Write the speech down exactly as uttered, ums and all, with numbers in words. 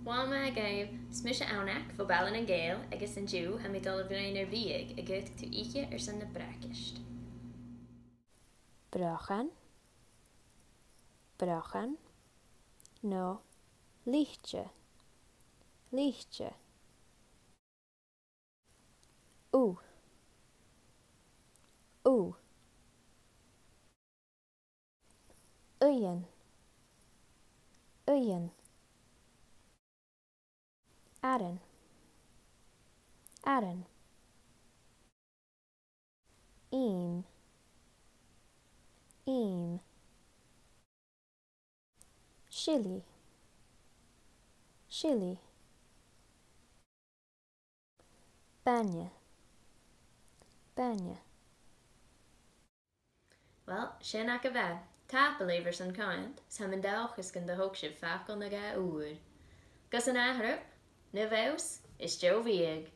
Madainn mhath dhuibh, 's mise Anna bho Baile nan Gàidheal agus an-diugh tha mi a' dol a bhruidhinn air biadh a dh'fhaodadh tu ithe airson na bracaist. Brochan, brochan, no lite, lite. Ugh, ugh. Uighean, uighean. Aran, aran. Ìm, ìm. Silidh, silidh. Bainne, bainne. Uill, sin agaibh e. Tapadh leibh airson coimhead, 's tha mi an dòchas gun do thog sibh facal no dhà ùr. Gus an ath-thuras, na bheus, is deagh bhiadh.